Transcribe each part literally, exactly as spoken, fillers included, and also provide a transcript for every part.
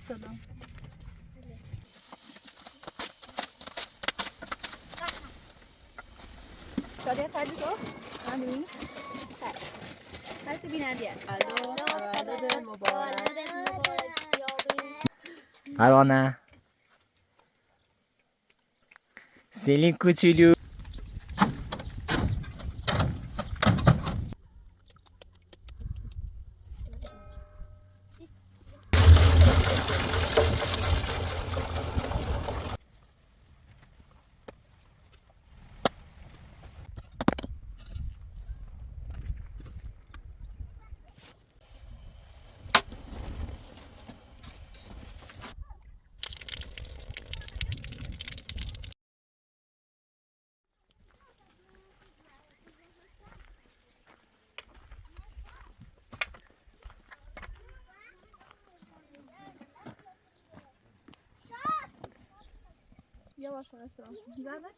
Schaut ihr Zeit so? Anni? Hi, Sabina, dir. Hallo, hallo, Mubarak. Hallo, Anna. Selim Kuchulu. Yavaş orası. Zaten.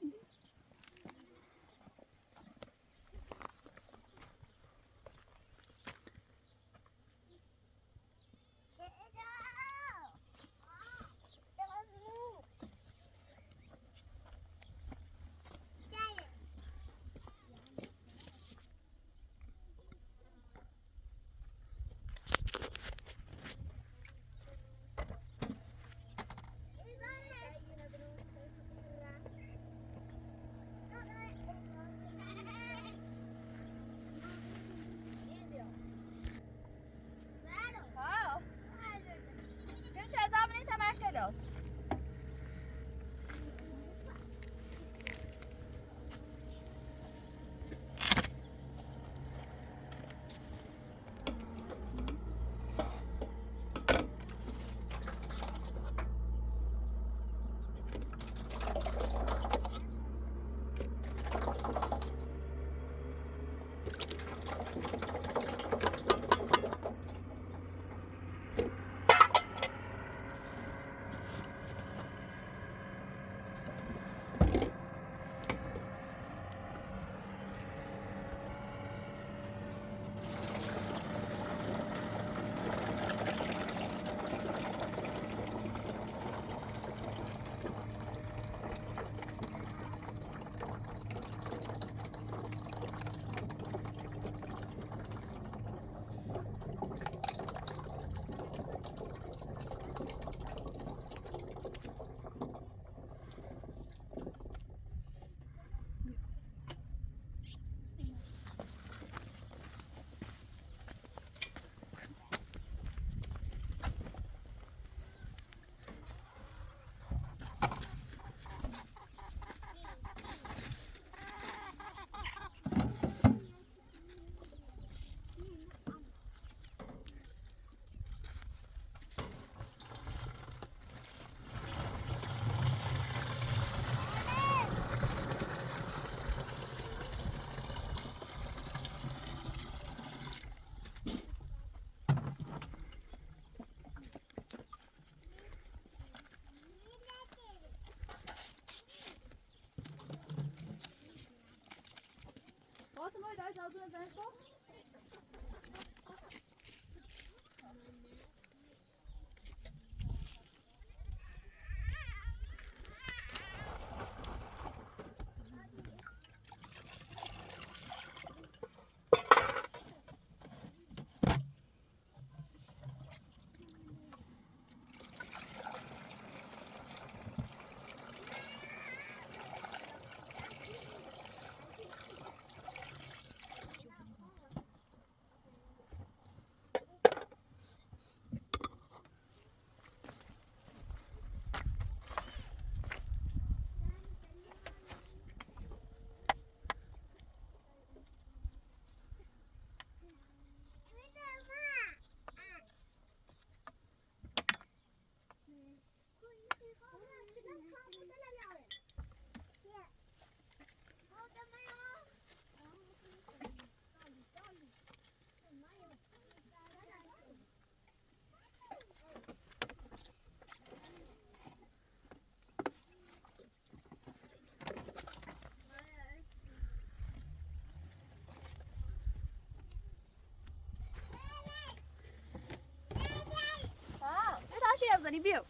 Review.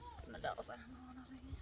بسم الله الرحمن الرحيم.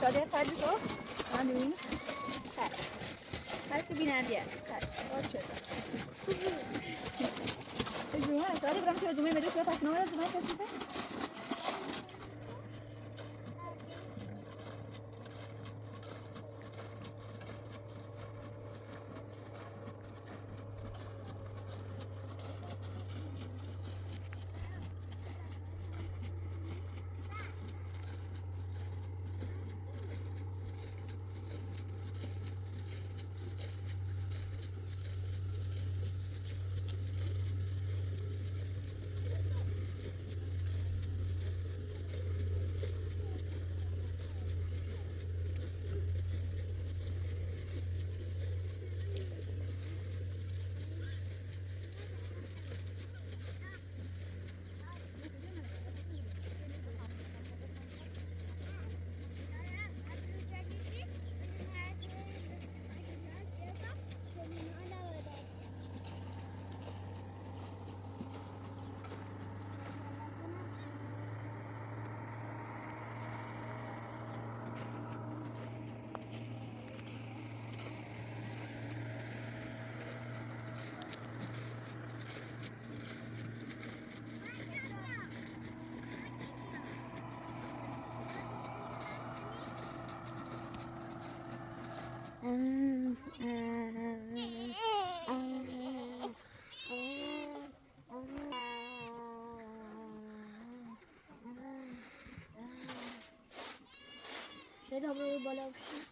شادی خرجی تو؟ آمین. خرج. هستی بی نادیه. خرج. باشه. جمعه، شادی برام که جمعه می‌دوش و پکنامه جمعه کسی به؟ شاید همه رو بالا بشیم.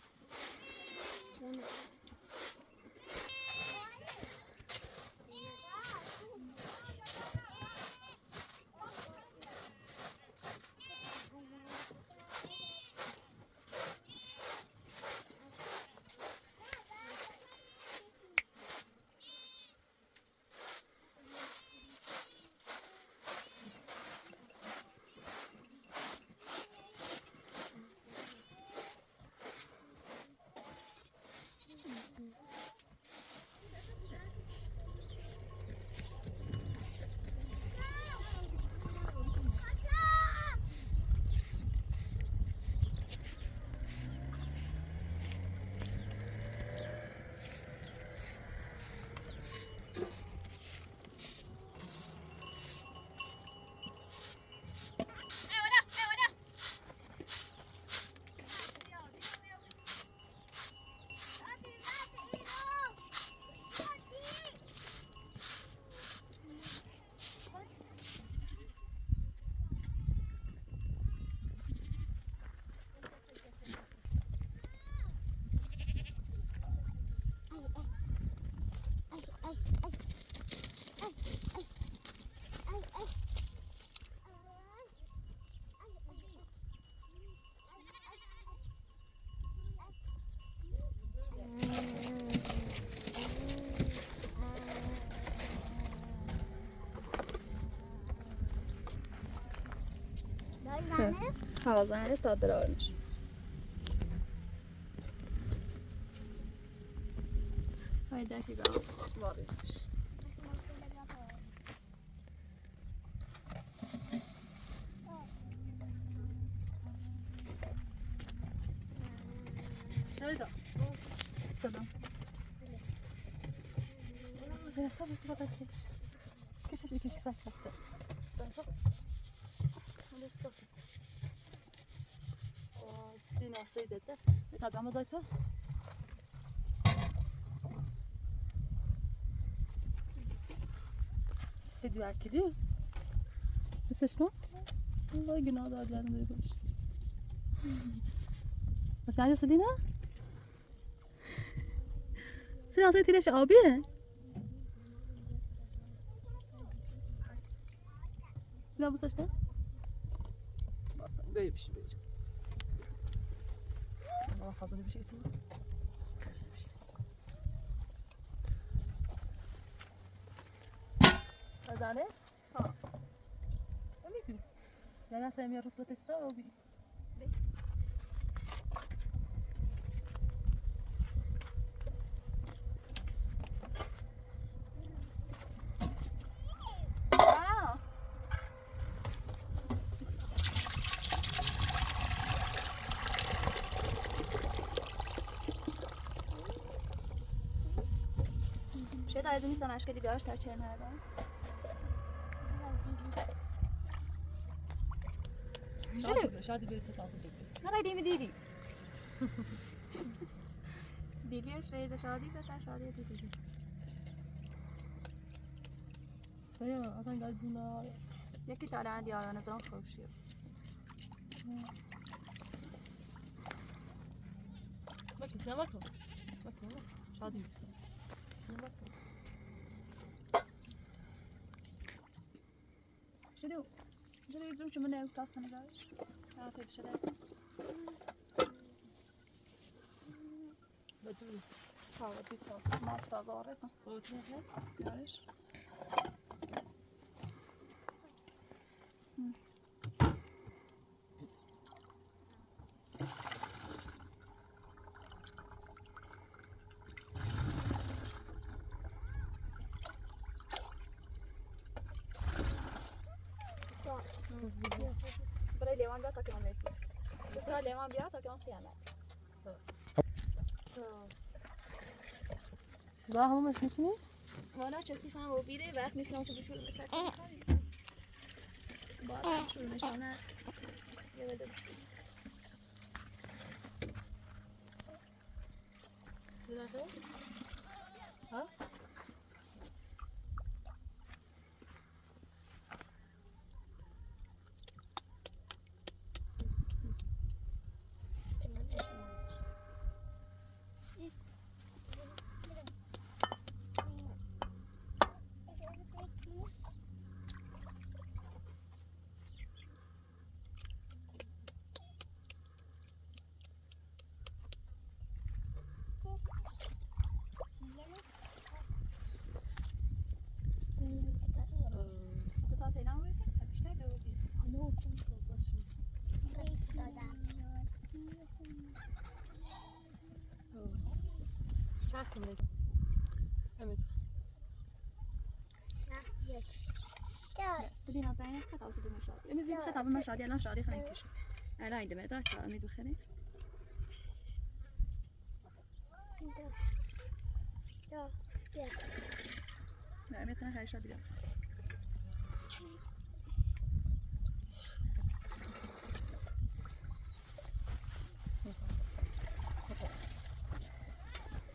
Hava zannesi tatlı olmuş. Haydi, Fidan. Var etmiş. Şöyle. Sana. Sen sabah sabah kaç? Kaç, kaç, kaç, kaç, kaç? Sen sabah. Hadi çıkalım. Сфина сыдтәалоуп. Еиҭа амазаҭа. Сыдиакили. Слышно? Ой, genau, да, да, да, да. Машина Селина? Селина, сыдиакили, шо, алби? Сюда, быстро, что? Böyle bir şey, böyle. Daha fazla bir şey içsin. Başka bir şey. Azanes? Ha. Öyle mi? Ya da sen bir Rusya testa o bir. Şöyle aydın sana aşkı bir ağaç taşlarına da. Şöyle. Şadi bir ses alsın. Nereye değil mi değil? Dili şey de şadi ve şadi dedi. Saya, adam geldi zina. Yaki tala diyarına zan konuşuyor. Bakın, sen bakın. Bakın, bak. Şadi. Sen bakın. Şadi, şadi yüzüm çımına ev tasını gayış. Ya tepşe dersin. Batu. Tamam, bir tas. Mas tas orada. Batu ne? Gayış. Buraya levan bir atak yanındayız. Mesela levan bir atak yanındayız yani. Daha mı başını? Valla çesti falan o biri ve ekmek yanlış bir şey. Bazı bir şey mesela. Yemede bir şey. Nerede? Ha? Çaktım. Evet. Nasıl? Gel. Sibina, ben ne kadar uzun bir şey. Ümit, bir kadar bir şey. Yalan şey. Hani kişi. Herhalde mi? Daha kalın bir şey. Yok, yok. Mehmet, sen her şey biliyorsun.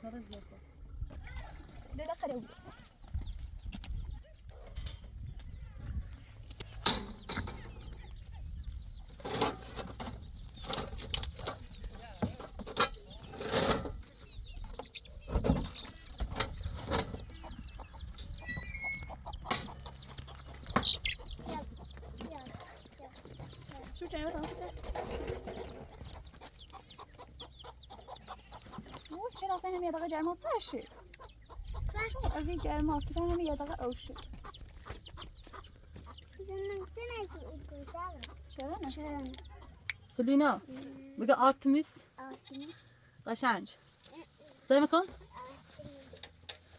Neresi yok? Ne dakika ne oldu? Şu çayı tamam. Bu çayı sen hem yadağa gelmezse her şey. Çok az önce elma altı tane bir yadağa ölçü. Canım, sen ne güzel. Çevre mi? Çevre. Selina, bugün Artemis. Artemis. Kaşanç. Sen mi kon? Artemis.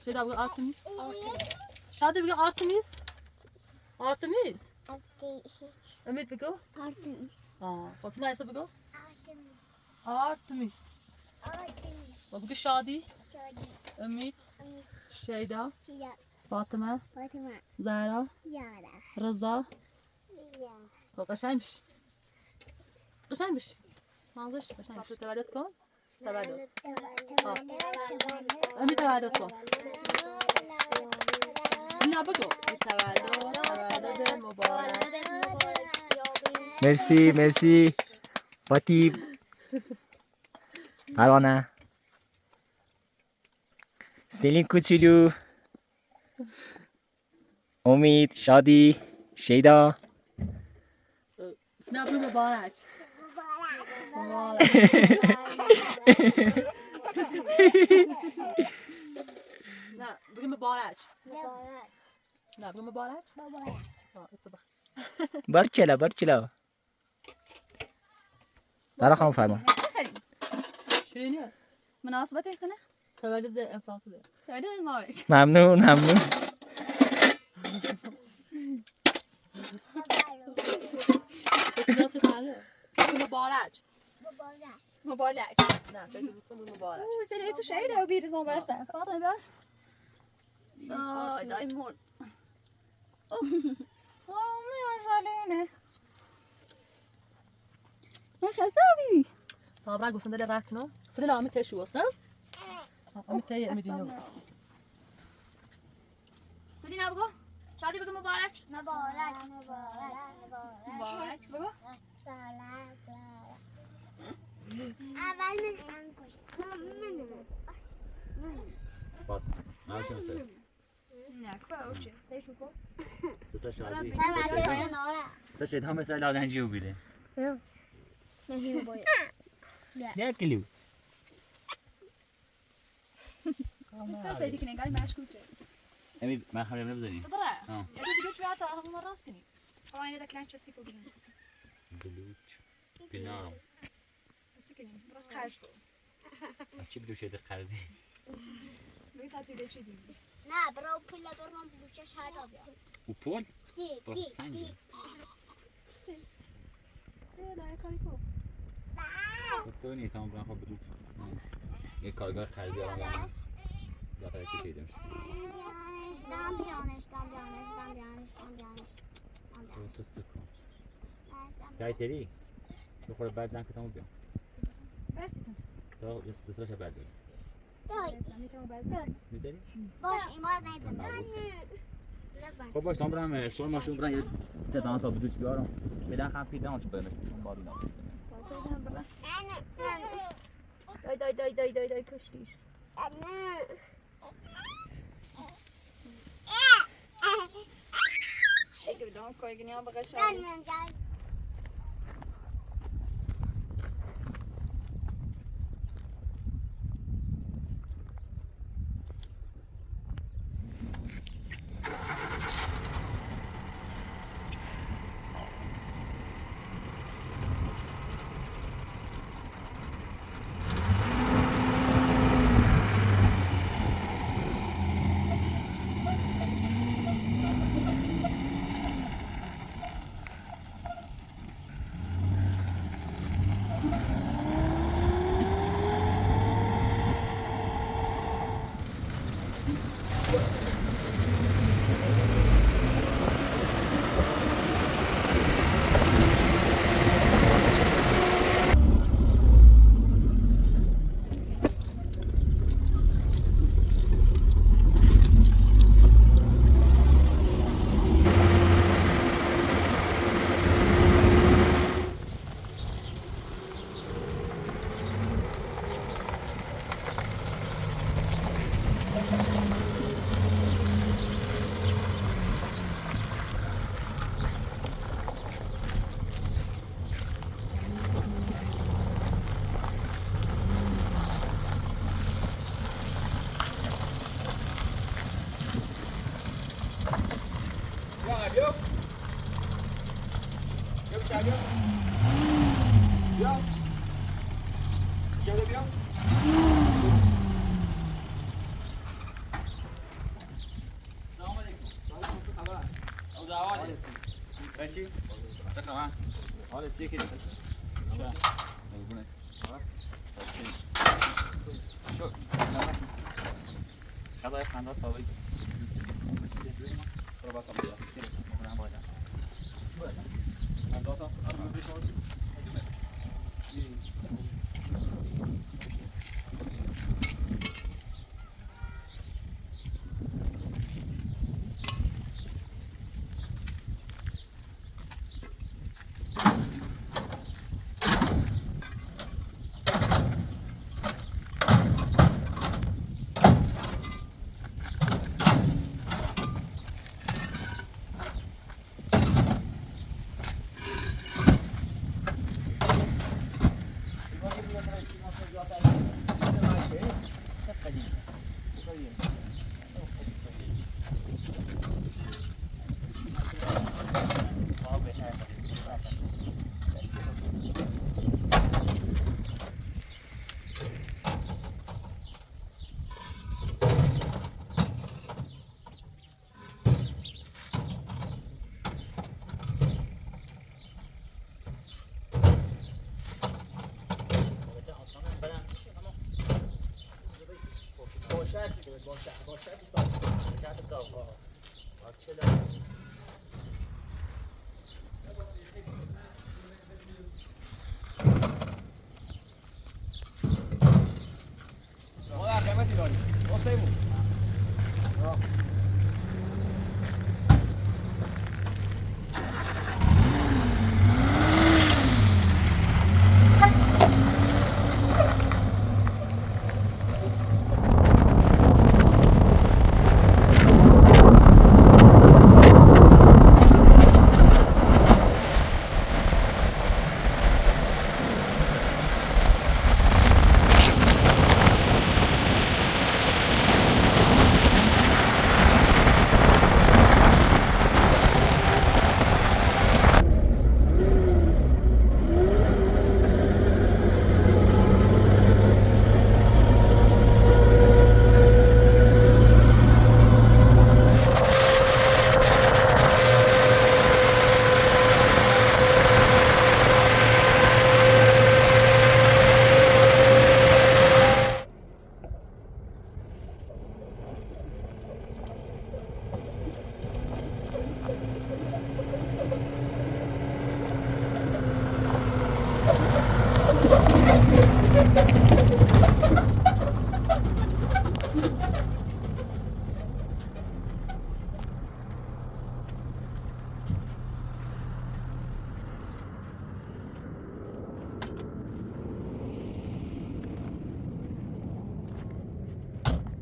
Şöyle bugün Artemis. Artemis. Şadi bugün Artemis. Artemis. Artemis. Ümit bugün? Artemis. Aa, Fasilay ise bugün? Artemis. Artemis. Artemis. Bugün Şadi. Şadi. Ümit. Ümit. Şeyda. Şeyda. Fatıma. Fatıma. Zara. Zara. Rıza. Rıza. Bak, aşağıymış. Aşağıymış. Manzış, başlamış. Tevadet kon? Tevadet. Ami tevadet kon. Sina buçu? Tevadet, tevadet mübarek. Merci, merci. Fatih. Parvana. Selim Kuçulu. Umid, Şadi, Şeyda. Sınav mübarek. Mübarek. Na, bugün mübarek. Mübarek. Na, bugün mübarek. Mübarek. Ha, sabah. Barçela, barçela. Dara xanım, fayma. Şirin ya. Münasebet etsene. Tevadet de en farklı. Tevadet de var. Memnun, memnun. Nasıl kaldı? Mübarek. Mübarek. Na, sen de bu konu mübarek. Oo, sen hiç şey de bir zaman versen. Fatma ver. Ay, ay, mor. Oh. Olmuyor Zaline. Ne kadar bir. Sabra gusende de rakno. Sıra la amite şu olsun, ha? Amite ye mi dinliyor? Selin abi go. Şadi bugün mübarek. Mübarek, mübarek, mübarek. Mübarek baba. Bak, ne yapıyorsun sen? Ne, kıva uçi. Sen şu ko. Sıta şadi. Sen var sen ora. Sıta şey daha mesela öğrenci bile. Yok. Ne hiu boy. Ne kiliu? Isto se dikine gal maškuče. Emi, ma halim ne vzani. Dobra. Ha. Ito video ću ja ta hamo raskini. Pa ne da klanča si pobini. Biluč. Pinaro. Cikini. Kaško. A ce biluč e de kazi? Uita ti de ce din. Na, bro, pula dormam biluča šarabia. Upol? Di, di, di. Prof Sanji. Io, dai, carico. Tutto unito, non abbiamo fatto tutto. E col gol che abbiamo. Guarda che ci crediamo. Stampione, stampione, stampione, stampione. Tutto zucco. Dai, te lì. Lo farò bel anche tanto. Versi. Però io sto lascia perdere. Dai. Dai. Boş, iman edin. Tamam, bu. Baba, sonra ben, e, sonra şunu bırak, ya, sen daha tabii düz bir ara. Bir daha kapıyı daha açıp vermek. Sonra bari daha. Dai, dai, dai, dai, dai, dai, köştüş. Ege, bir daha koy, yine al, bak aşağı.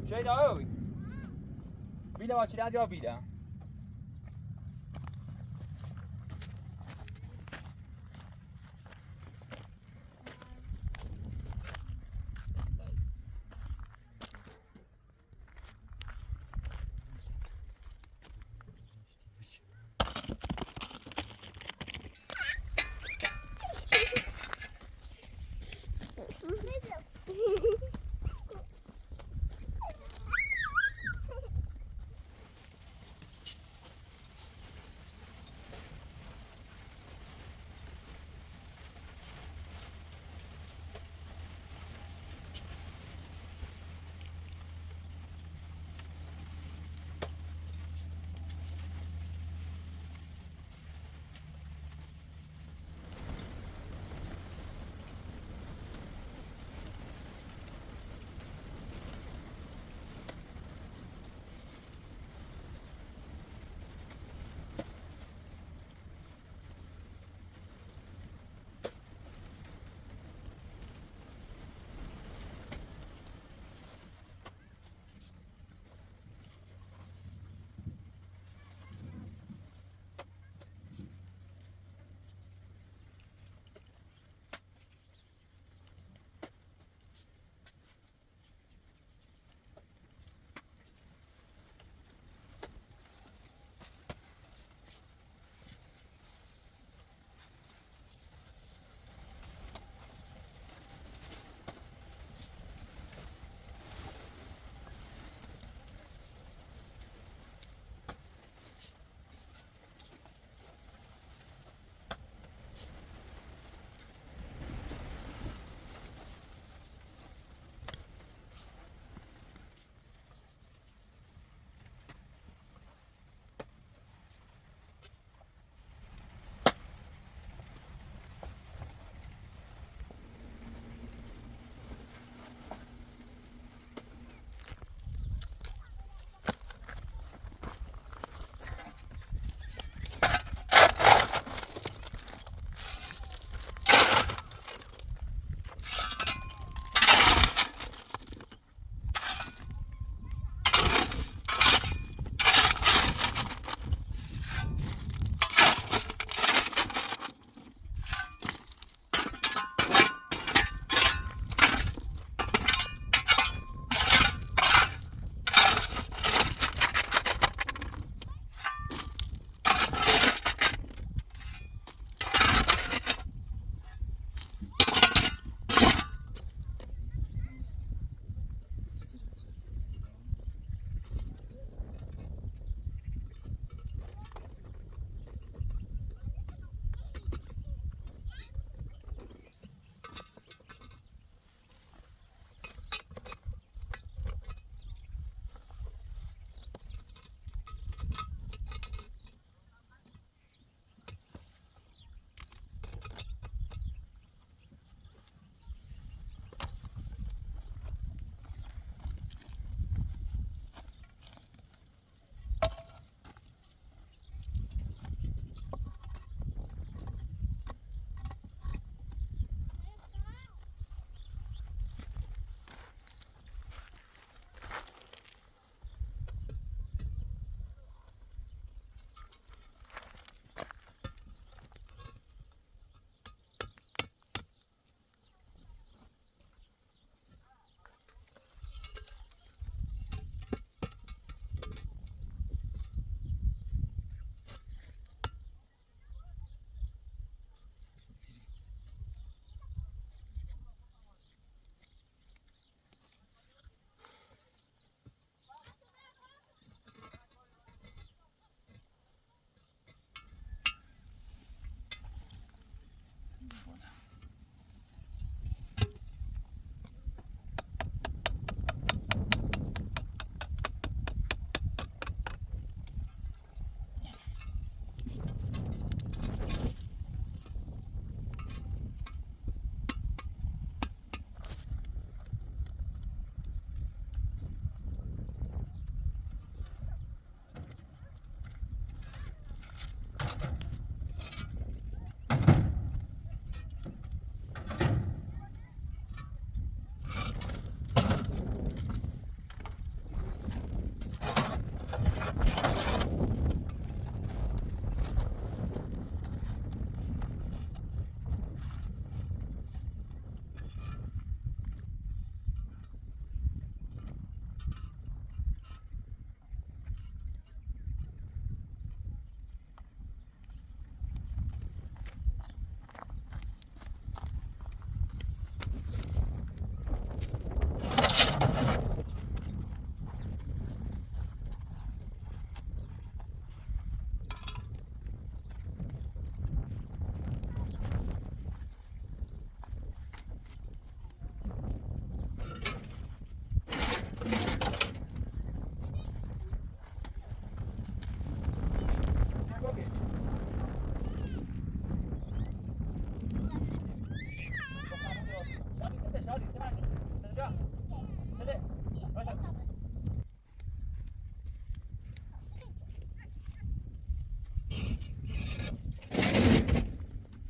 Jada, oi! Bila wa chira jo bila.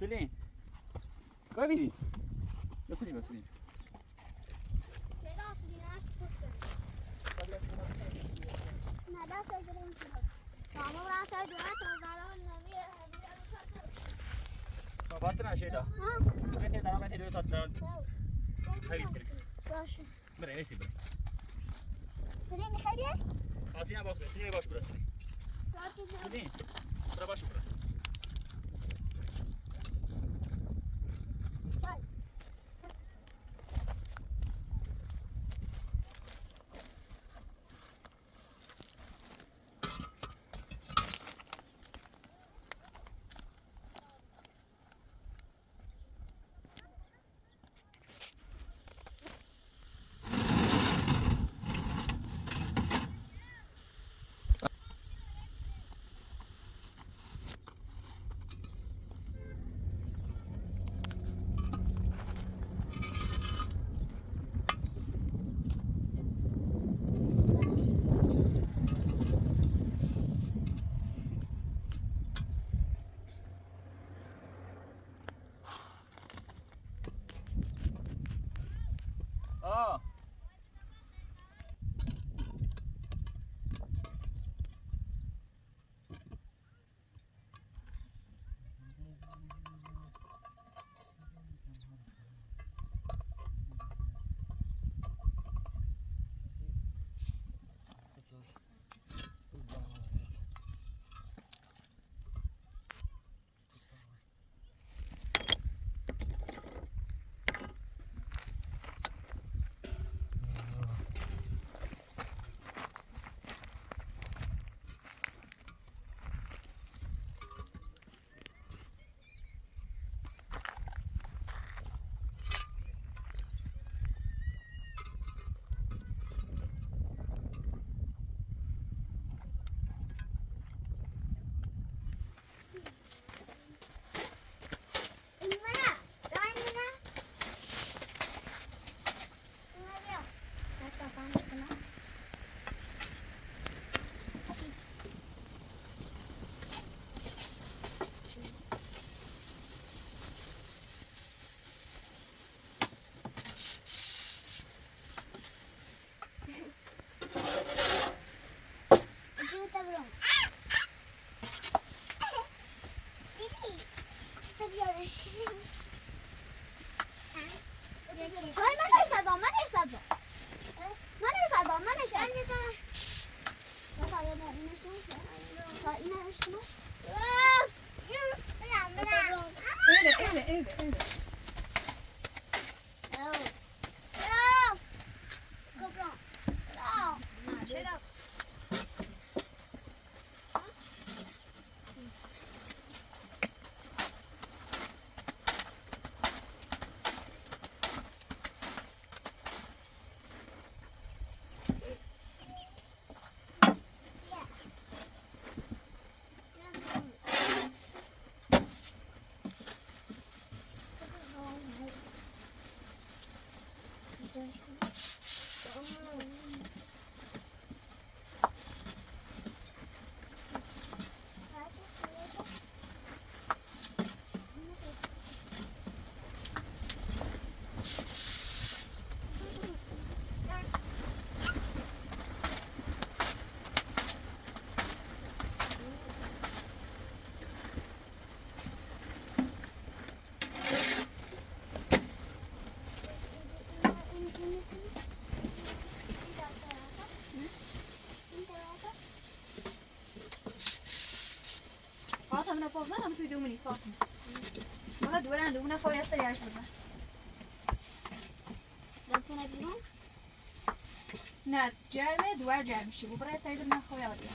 Василий! Василий! Василий! Надо сойти. Мама, врата, дурата, врата, врата. Бабатна шеда. А? Мете дара, мете дара, тат дара. Хайвитер. Прошу. Бре, веси бре. Сиди, Михаил. А, сиди, баш, сиди, баш, бре, сиди. Сиди. Бре, баш, бре. Ой, мама, исаӡом, мама, исаӡом. Мама, исаӡом, мама, исаӡом. Ere, ere, ere, ere. Салҭам напознарам, ҭуидумни салҭам. Мала дуаран думна хоя саяш база. Дарфунабну? На, џьарме, дуар џьармшьи, убра саидумна хоя ватя.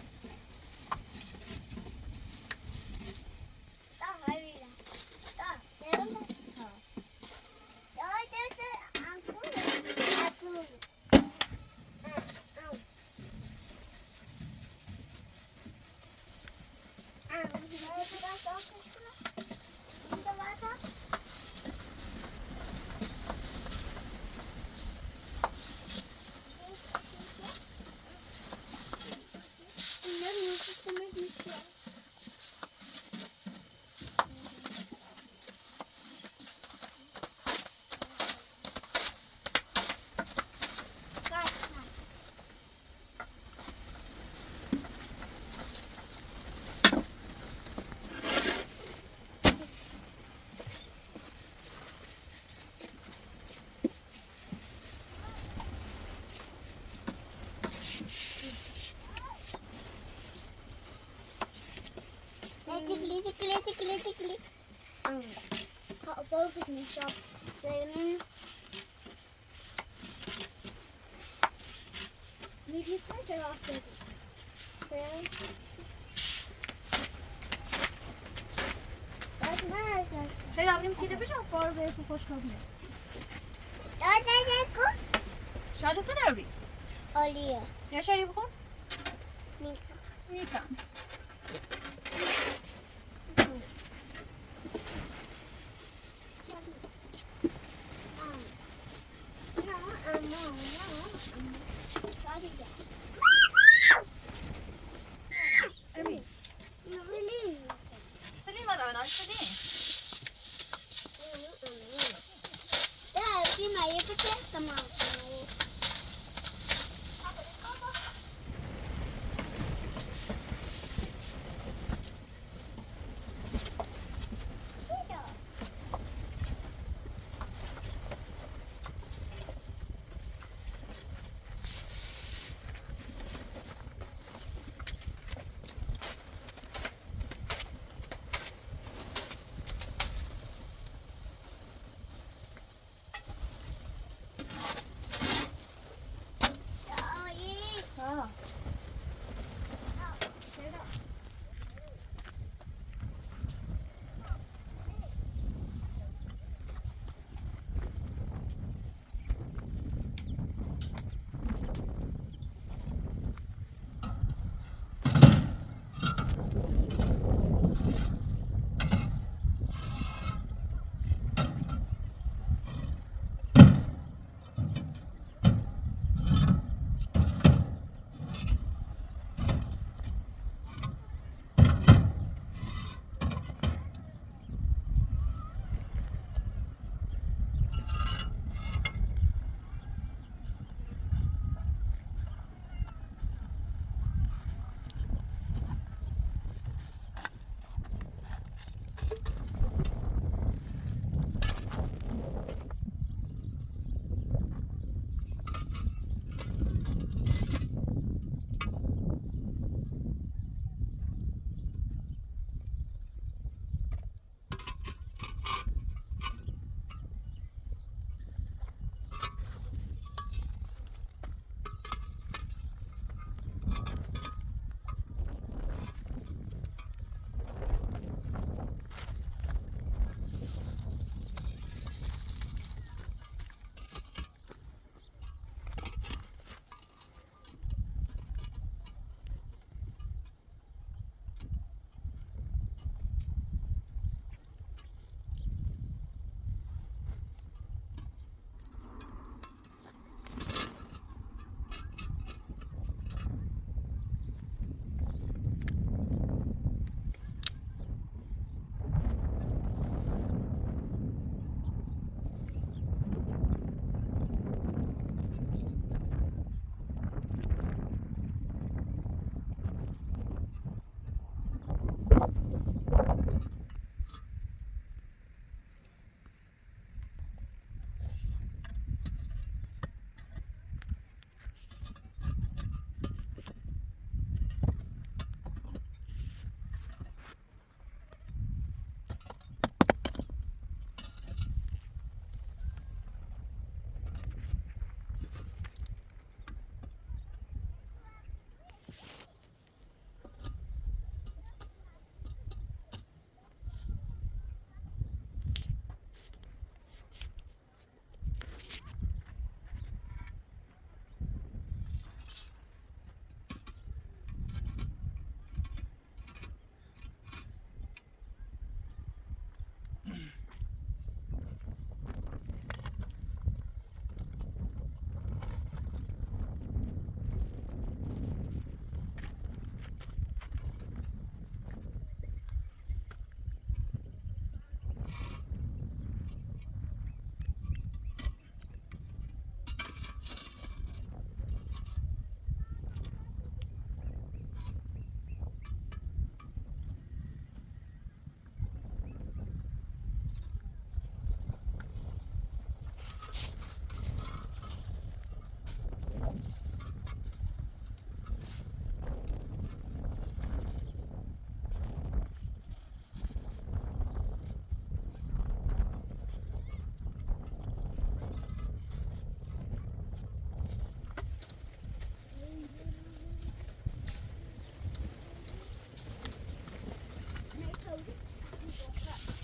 Ползать мешок. Медицинский рассказывает. Шәара абри мцеида быжьа, акәарба еиԥш ухәашҭабны. Шәарацәада абри? Олиа. Иашьа ибхәы? Ника. Ника. Салима, да, она сидит. Да, Дима, я хотел там.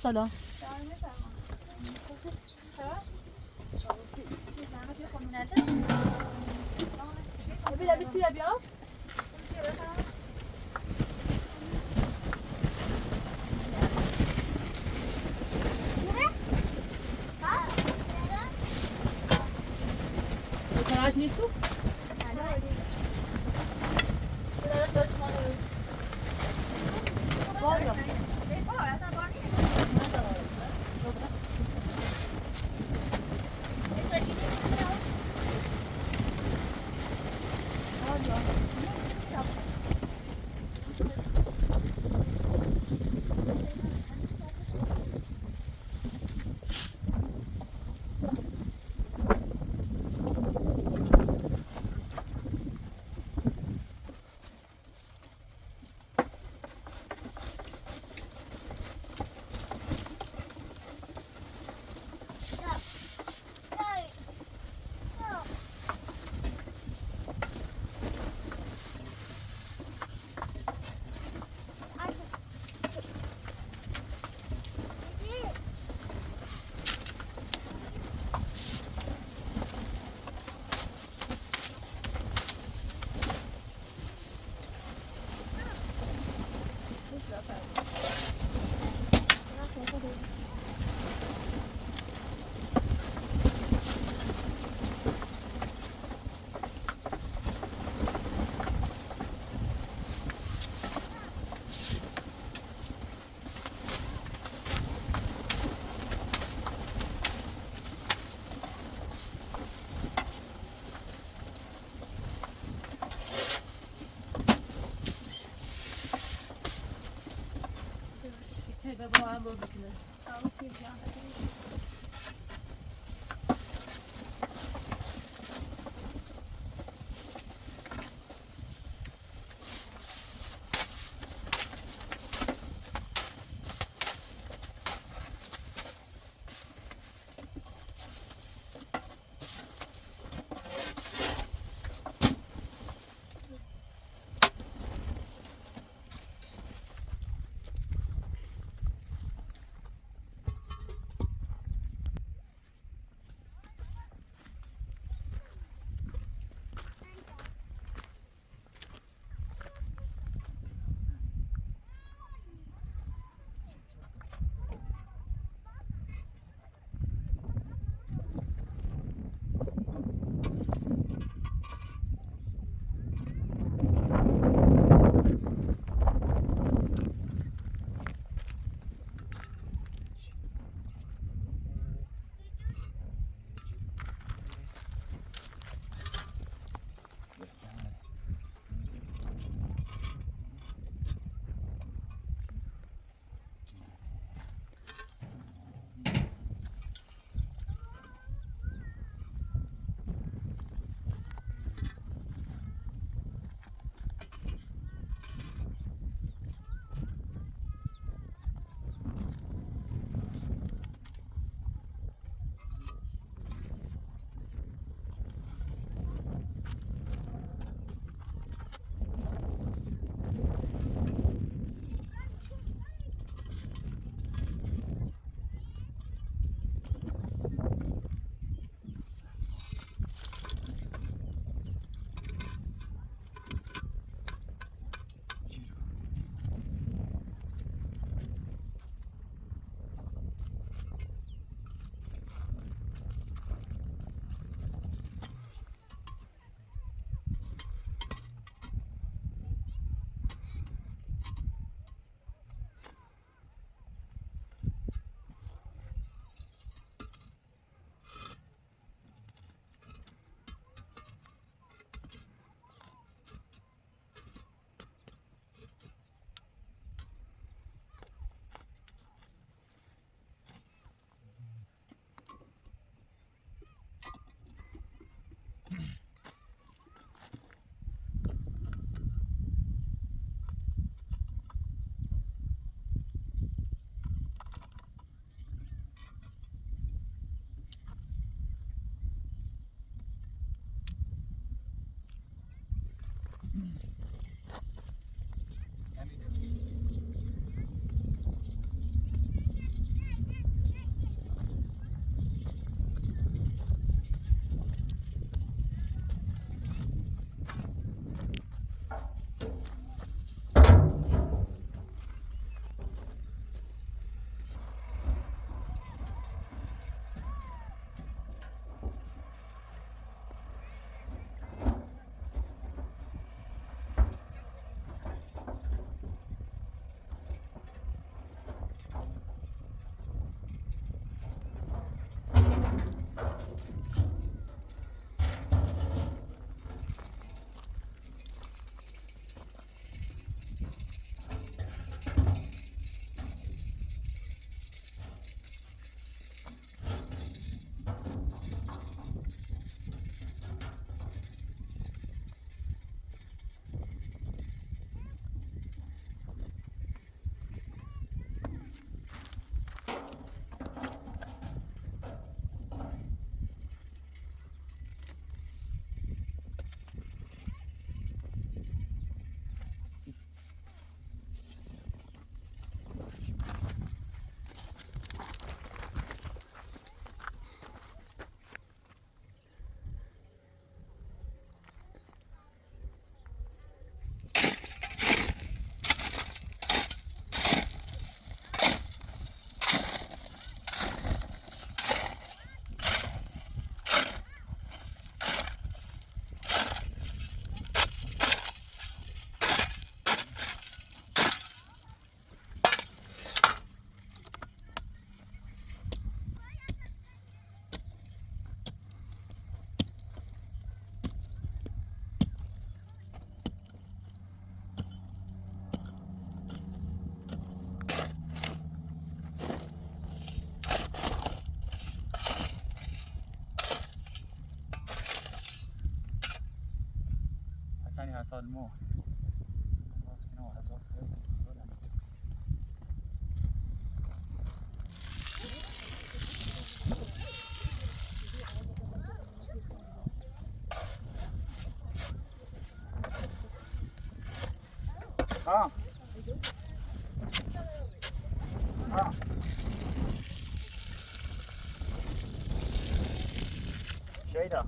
Salut. Garage nisso? Ah. Ah. Şeyda.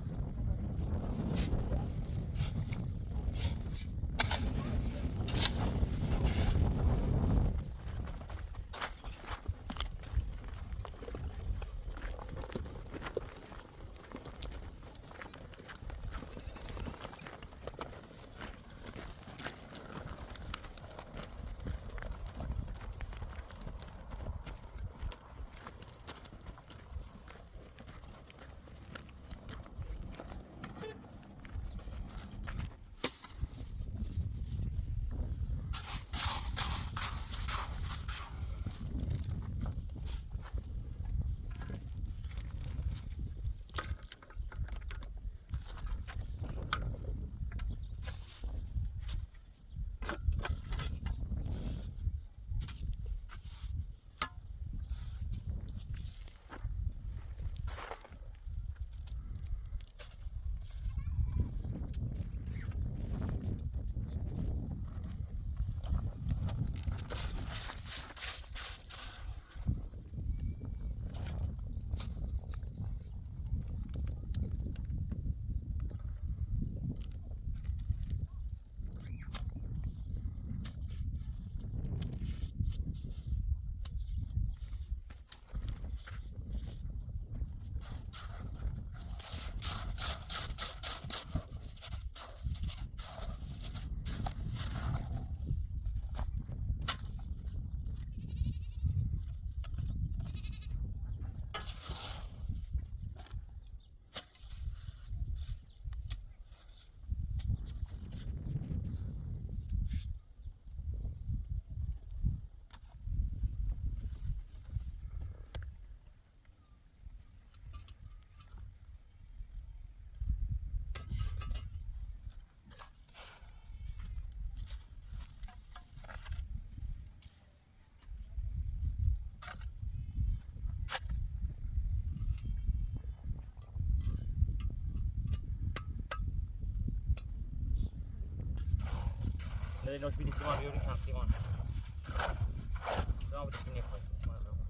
Let it know to be the Simon, we already can't see one. Don't have to be near for it. This one is over.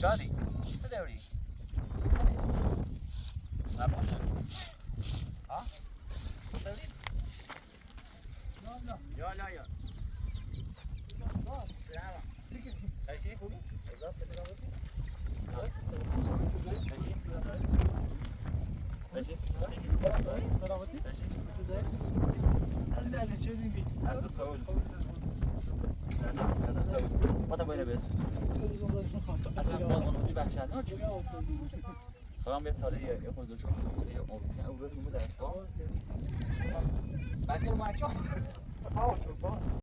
Shadi, sit down. Sit down. Ha? Sit down. Ja, ja, ja.